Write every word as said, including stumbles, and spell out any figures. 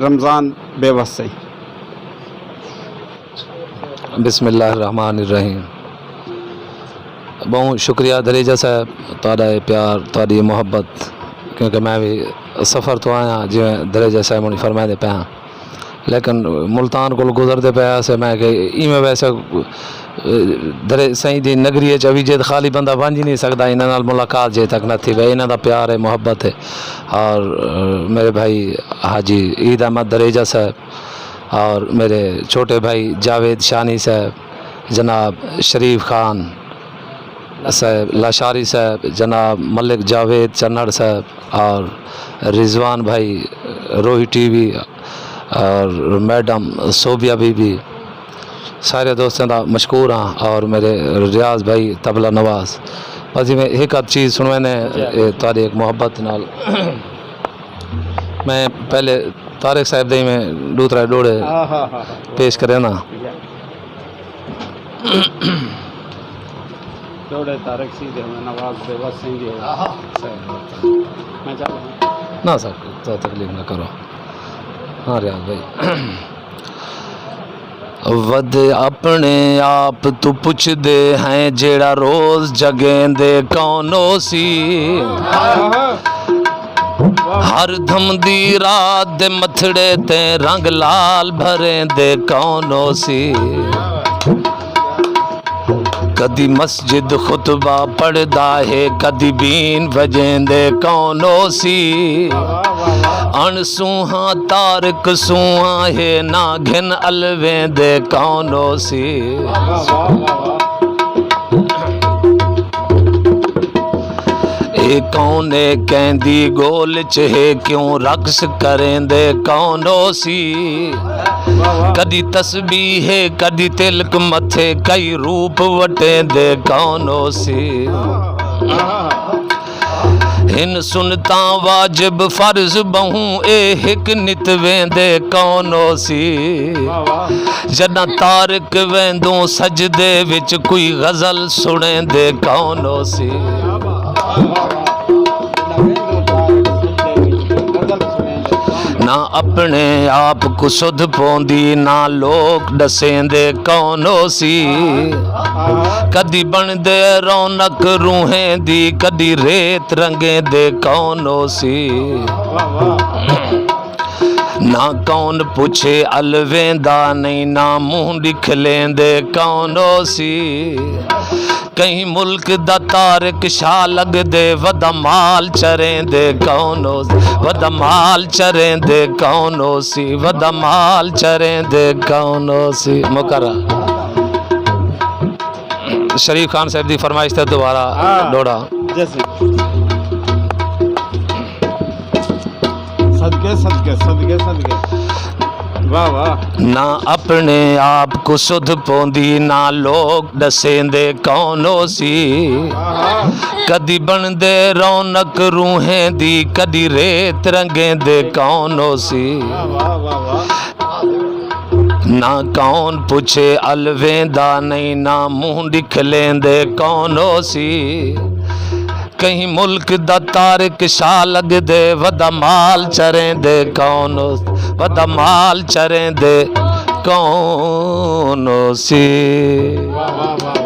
رمضان بیوس سئیں۔ بسم اللہ الرحمن الرحیم۔ ٻہوں شکریہ دھریجہ صاحب، تہاݙا اے پیار، تہاݙی محبت، کیونکہ میں وی سفر توں آیاں، جیویں دھریجہ صاحب ہوݨی فرمائیندے پئے ہن، لیکن ملتان کول گزردے پئے ہاسے، میں کہ ایویں ویسے دھرے سئیں دی نگری اچ اوی جیت خالی بندہ ونڄ ہی نہیں سڳدا، انہاں نال ملاقات جے تک نہ تھیوے۔ انہاں دا پیار ہے، محبت ہے۔ اور میرے بھائی حاجی عید احمد دھریجہ صاحب، اور میرے چھوٹے بھائی جاوید شانی صاحب، جناب شریف خان صاحب لاشاری صاحب، جناب ملک جاوید چنڑ صاحب، اور رضوان بھائی روہی ٹی وی، اور میڈم صوبیہ بی بی، سارے دوستاں دا مشکور ہاں، اور میرے ریاض بھائی طبلہ نواز۔ بس جی میں ایک آدھ چیز سنوینے، اے، تہاݙی ایک محبت نال۔ میں پہلے طارق صاحب دے میں ݙو ترے ݙوہڑے پیش کرے نا۔ ݙوہڑے طارق سی دے ہوئے، نواز بے وس سئیں دے ہوئے۔ میں چاہوں نہ سر، تو تکلیف نہ کرو۔ ہاں ریاض بھائی۔ ود اپݨے آپ توں پچھدے ہیں، جیڑھا روز جگیندے کون ہوسی؟ ہر دھم دی رات دے متھڑے تے رنگ لال بھریندے کون ہوسی؟ کدی مسجد خطبہ پڑھدا ہے، کدی بین وڄیندے کون ہوسی؟ اݨ سونہاں طارق سونہاں ہے، نہ گھن الویندے کون ہوسی؟ اے کون اے کیندی ڳول اچ ہے، کیوں رقص کریندے کون ہوسی؟ کݙی تسبیح ہے، کݙی تلک متھے، کئی روپ وٹیندے کون ہوسی؟ ہن سنتاں واجب فرض ٻہوں، اے ہک نت ویندے کون ہوسی؟ جݙاں طارق ویندوں سجدے وچ، کوئی غزل سݨیندے کون ہوسی؟ نہ اپݨے آپ کوں سدھ پوندی، نہ لوک ݙسیندے کون ہوسی؟ کݙی بݨدے رونق روحیں دی، کݙی ریت رنگیندے کون ہوسی؟ نہ کون پچھے الویندا نہیں، نہ منہ ݙکھلیندے کون ہوسی؟ کہیں ملک دا طارق شاہ لڳدے، ودا مال چریندے کون ہوسی؟ ودا مال چریندے کون ہوسی؟ ودا مال چریندے کون ہوسی؟ مکرر۔ شریف خان صاحب دی فرمائش تے دوبارہ ہاں۔ ݙوہڑا۔ جیسے۔ صدقے، صدقے، صدقے، صدقے۔ واہ، واہ۔ نہ اپݨے آپ کوں سدھ پوندی، نہ لوک ݙسیندے کون ہوسی۔ آہا۔ کݙی بݨدے رونق روحیں دی، کݙی ریت رنگیندے کون ہوسی۔ واہ، واہ، واہ، واہ۔ نہ کون پچھے الویندا نہیں، نہ منہ ݙکھلیندے کون ہوسی۔ کہیں ملک دا طارق شاہ لڳدے، ودا مال چریندے کون ہوسی؟ ودا مال چریندے کون ہوسی؟ واہ، واہ، واہ،